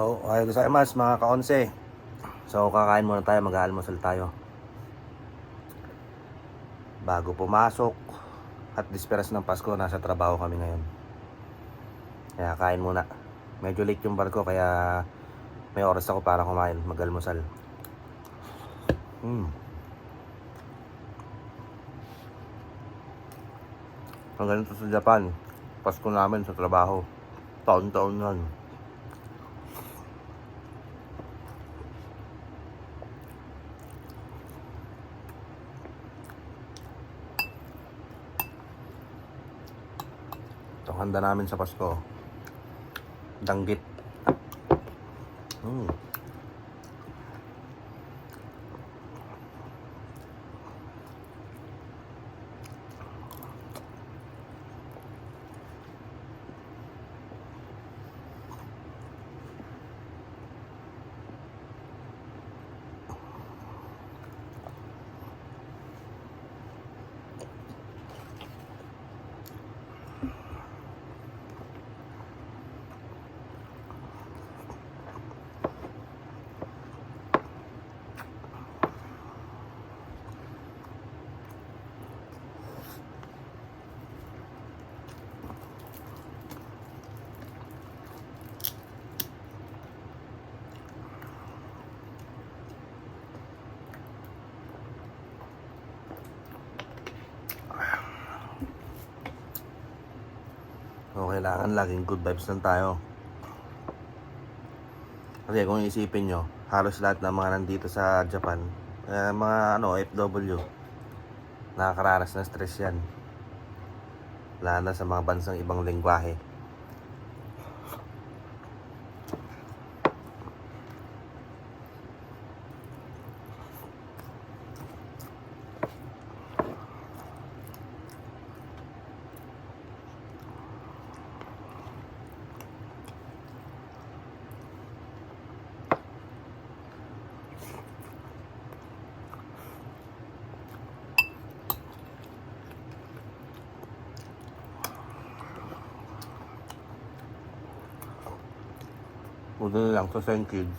Ayos gozaimasu mga ka-onse. So, kakain muna tayo, mag-aalmusal tayo bago pumasok. At disperas ng Pasko, nasa trabaho kami ngayon. Kaya kain muna. Medyo late yung barko, kaya may oras ako para kumain, mag-almusal. Ang ganito sa Japan, Pasko namin sa trabaho. Taon-taon yan. Ito handa namin sa Pasko. Danggit. So, kailangan laging good vibes lang tayo. Kasi kung isipin nyo, halos lahat ng mga nandito sa Japan, mga FW, nakakaranas ng stress yan. Lalo na sa mga bansang ibang lengguwahe. Buti lang sa St. Kids,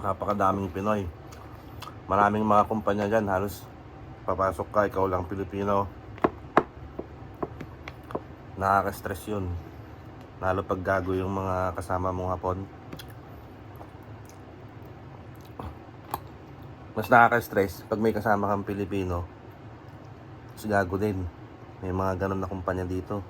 napakadaming Pinoy. Maraming mga kumpanya dyan, halos papasok ka, ikaw lang Pilipino. Nakaka-stress yun, lalo pag gago yung mga kasama mong Hapon. Mas nakaka-stress pag may kasama kang Pilipino, mas gago din. May mga ganun na kumpanya dito.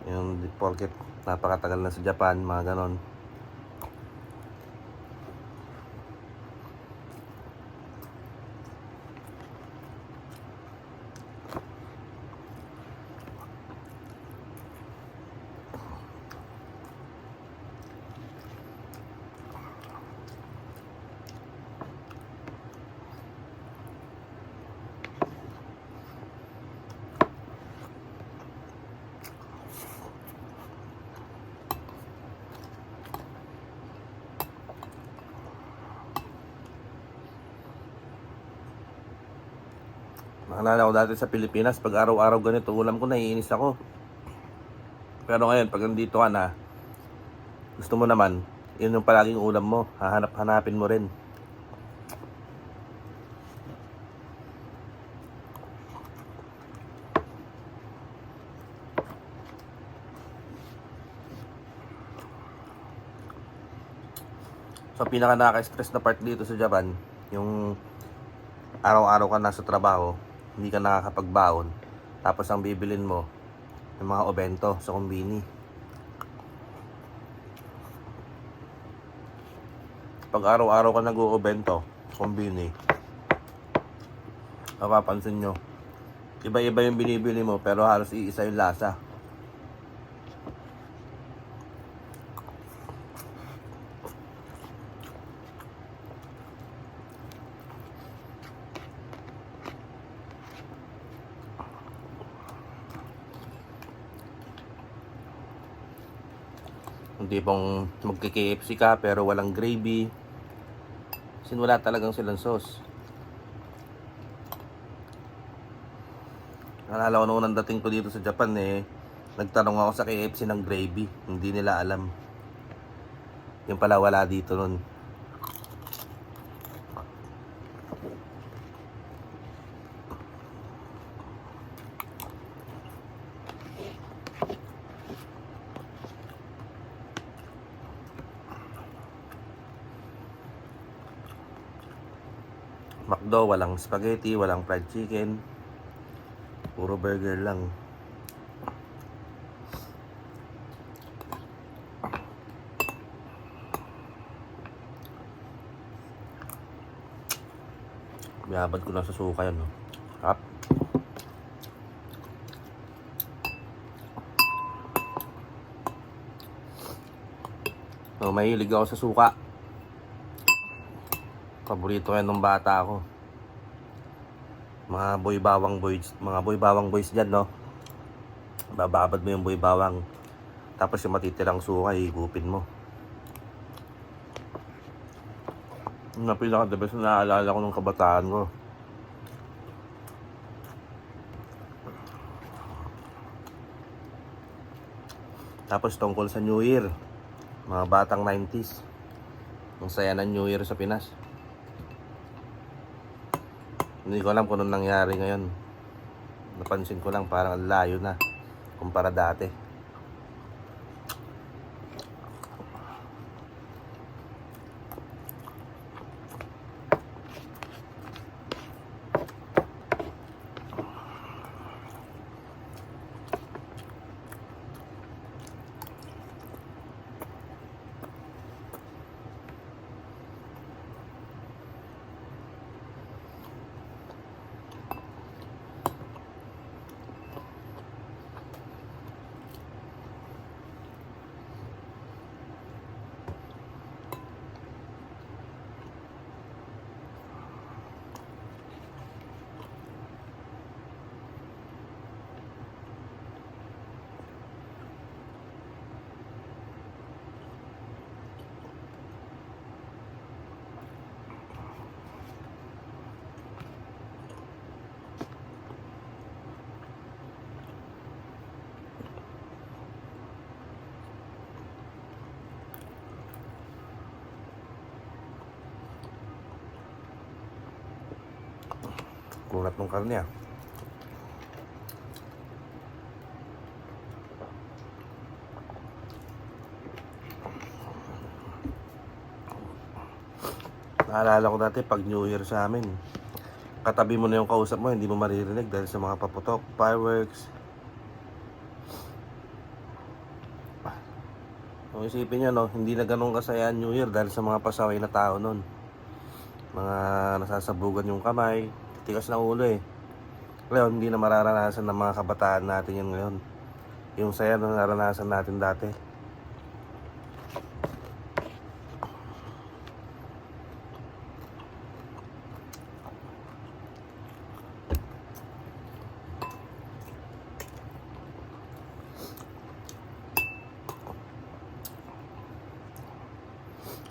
Yung porket napakatagal na sa Japan, mga ganon. Naalala ko dati sa Pilipinas, pag araw-araw ganito ulam ko, naiinis ako. Pero ngayon, pag nandito ka na, gusto mo naman, yun yung palaging ulam mo, hanapin mo rin. So, pinaka nakaka-stress na part dito sa Japan, yung araw-araw ka nasa trabaho, hindi ka nakakapagbaon, tapos ang bibilin mo yung mga obento sa kombini. Pag araw-araw ka nag-uobento sa kombini, mapapansin nyo, iba-iba yung binibili mo, pero halos iisa yung lasa. Yung tipong magki-KFC ka pero walang gravy. Kasi wala talagang silang sauce. Naalala ko noong dating ko dito sa Japan Nagtanong ako sa KFC ng gravy. Hindi nila alam. Yung pala wala dito nun. McDo, walang spaghetti, walang fried chicken. Puro burger lang. Binabad ko lang sa suka yun, no? Sarap. So, mahilig ako sa suka. Paborito yan ng bata ako. Mga boy bawang boys dyan, no? Bababad mo yung boy bawang. Tapos yung matitirang suka, higupin mo. Yung na pinaka-the best na naalala ko ng kabataan ko. Tapos tungkol sa New Year. Mga batang 90s. Ang saya ng New Year sa Pinas. Hindi ko alam kung anong nangyari ngayon. Napansin ko lang parang ang layo na kumpara dati. Kunat ng karne, ah. Naalala ko dati pag New Year sa amin, katabi mo na yung kausap mo, hindi mo maririnig dahil sa mga paputok, fireworks. Kung isipin nyo, no, hindi na ganun kasaya New Year dahil sa mga pasaway na tao nun. Mga nasasabugan yung kamay, tigas ng ulo eh. Ngayon, hindi na mararanasan ng mga kabataan natin yan ngayon. Yung saya na naranasan natin dati.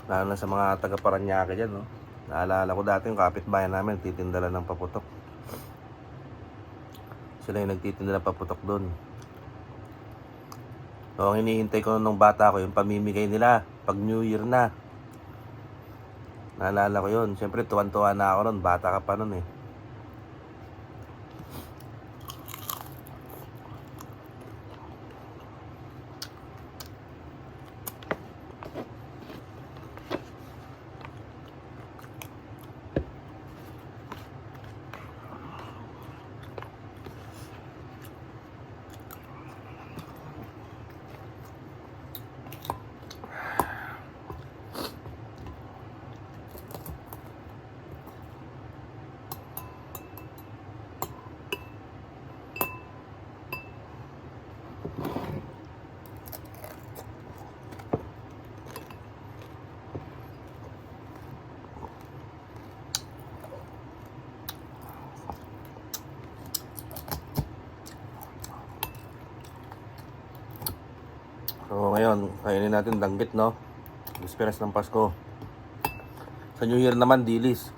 Lalo na sa mga taga-Paranaque dyan, no? Naalala ko dati yung kapitbayan namin, titinda lang ng paputok. Sila yung nagtitinda ng paputok doon. So, ang hinihintay ko nung bata ko, yung pamimigay nila pag New Year na. Naalala ko yun. Siyempre, tuwan-tuwa na ako nun. Bata ka pa nun eh. So ngayon, kainin natin danggit, no? Experience ng Pasko. Sa New Year naman, dilis.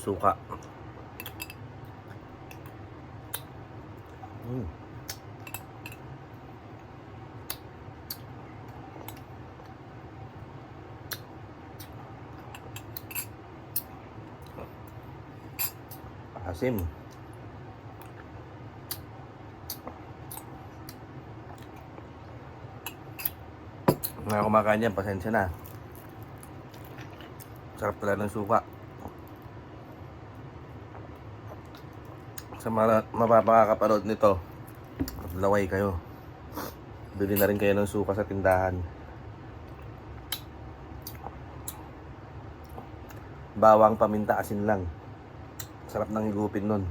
Suka. Asim. Mga kumakain yan, pasensya na. Sarap pala ng suka. Sa mga mapapakakaparod nito, laway kayo. Bili na rin kayo ng suka sa tindahan. Bawang, paminta, asin lang. Sarap ng higupin nun.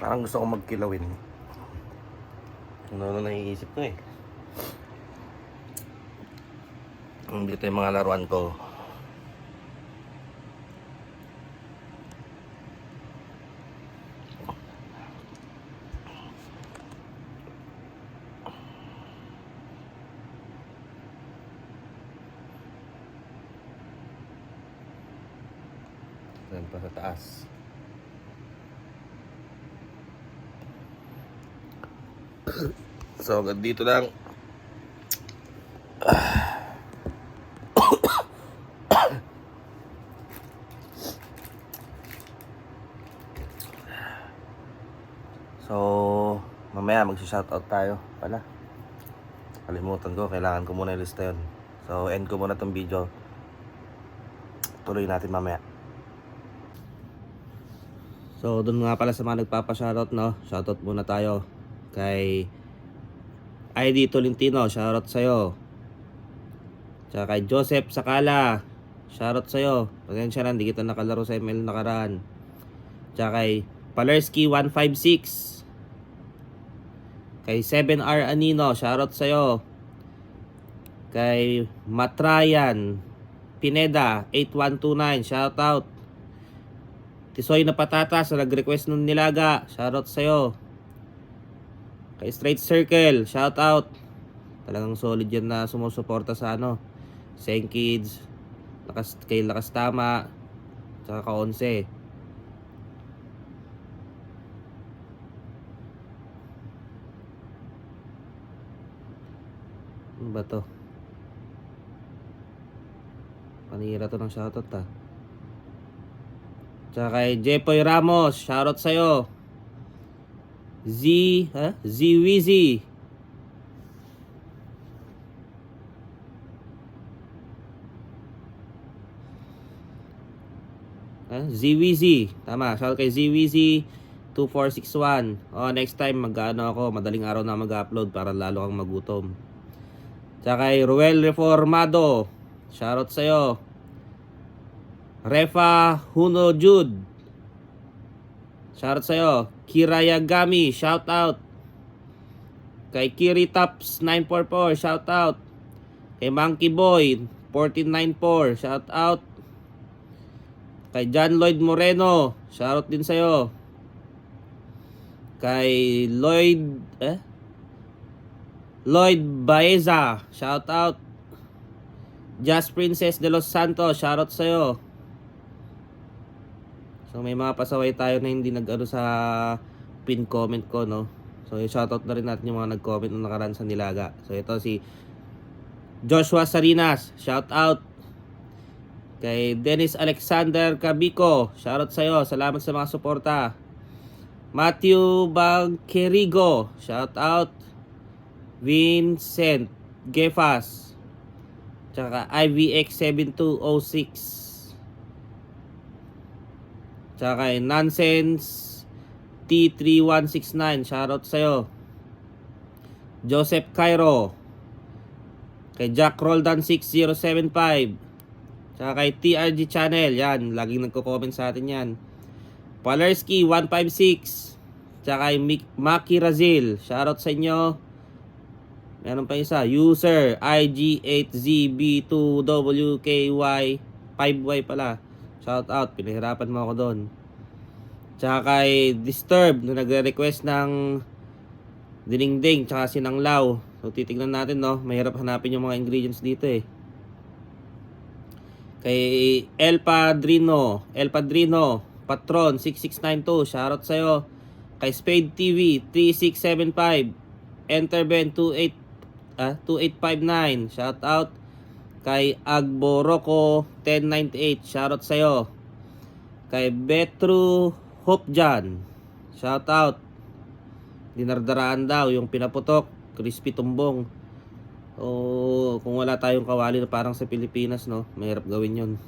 Parang gusto ko magkilawin. Ano naiisip ko eh. Dito yung mga laruan ko. Saan pa sa taas. So, dito lang. So, mamaya magsi-shoutout tayo pala. Kalimutan ko, kailangan ko muna ilista yun. So, end ko muna tong video. Tuloy natin mamaya. So, dun nga pala sa mga nagpapa-shoutout, no? Shoutout muna tayo kay ID Tolentino, shoutout sa'yo. Tsaka kay Joseph Sakala, shoutout sa'yo. Pasensya na, hindi kita nakalaro sa ML nakaraan. Tsaka kay Palerski 156. Kay 7R Anino, shoutout sa'yo. Kay Matrayan Pineda 8129, shoutout. Tisoy na Patatas na nag-request ng nilaga, shoutout sa'yo. Kay Straight Circle, shoutout. Talagang solid yan na sumusuporta sa Seng Kids, kay Lakas Tama, tsaka ka-11. Ano ba to? Panira to ng shoutout ah. Tsaka kay Jepoy Ramos, shoutout sa'yo. Wizzy. Wizzy. Tama, shoutout kay Wizzy 2461. Next time ako, madaling araw na mag-upload para lalo kang magutom. Tsaka kay Ruel Reformado, shoutout sa'yo. Refa Huno Jude, shoutout sa'yo. Kirayagami, shoutout. Kay Kiri Tops 944, shoutout. Kay Monkey Boy 1494, shoutout. Kay John Lloyd Moreno, shoutout din sa'yo. Kay Lloyd Baeza, shoutout. Just Princess de los Santos, shoutout sa'yo. So may mga pasaway tayo na hindi nag-ano sa pin comment ko, no? So shoutout na rin natin yung mga nag-comment nung nakaraan sa nilaga. So ito si Joshua Sarinas, shoutout. Kay Dennis Alexander Cabico, shoutout sa'yo. Salamat sa mga suporta. Matthew Bagkerigo, shoutout. Vincent Gefas, tsaka IVX7206. Tsaka kay Nonsense T3169, shoutout sa'yo. Joseph Cairo. Kay Jack Roldan 6075. Tsaka kay TRG Channel, yan, laging nagko-comment sa atin yan. Palerski 156. Tsaka kay Maki Razil, shoutout sa inyo. Meron pa isa, user IG8ZB2WKY 5Y pala. Shoutout, pinahirapan mo ako doon. Tsaka kay Disturb na nagre-request ng dinengdeng tsaka sinanglaw. So titignan natin, no, mahirap hanapin yung mga ingredients dito eh. Kay El Padrino Patron 6692, shoutout sa'yo. Kay Spade TV 3675, Enterben 2859, shoutout. Kay Agboroko 1098, shoutout sa'yo. Kay Betru Hopjan, shoutout. Dinardaraan daw yung pinaputok, crispy tumbong. O kung wala tayong kawali na parang sa Pilipinas, no, mahirap gawin yun.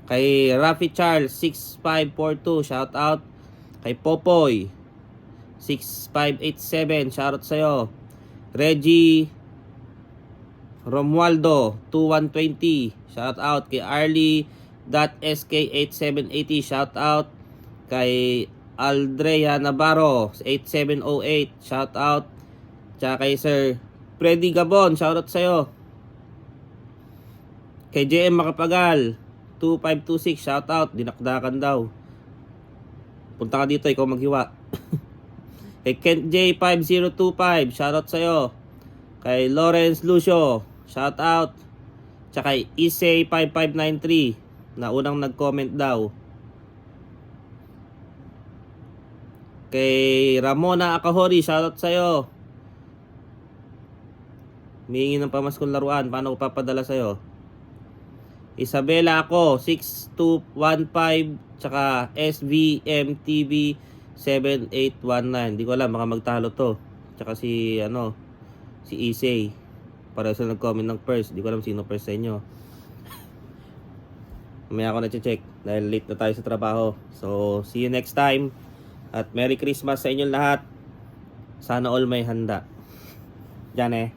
Kay Rafi Charles 6542, shout out. Kay Popoy 6587, shoutout sa'yo. Reggie Romualdo 2120, shout out. Kay Arlie.sk8780, shout out. Kay Aldrea Navarro 8708, shout out. Tsaka kay Sir Freddy Gabon, shout out sa'yo. Kay JM Makapagal 2526, shout out. Dinakdakan daw. Punta ka dito, ikaw maghiwa. Kay Kent J 5025, shout out sa'yo. Kay Lawrence Lucio, shout out. Tsaka kay Isay 5593 na unang nag-comment daw. Kay Ramona Akahori, shoutout sa'yo. Humingi ng pamaskong laruan, paano ko papadala sa'yo? Isabela ako 6215, tsaka SVMTV 7819. Di ko alam, baka magtalo to. Tsaka si Isay, para sa nag-comment ng first. Di ko alam sino first sa inyo. Mamaya ako na-check dahil late na tayo sa trabaho. So see you next time. At Merry Christmas sa inyong lahat. Sana all may handa. Diyan eh.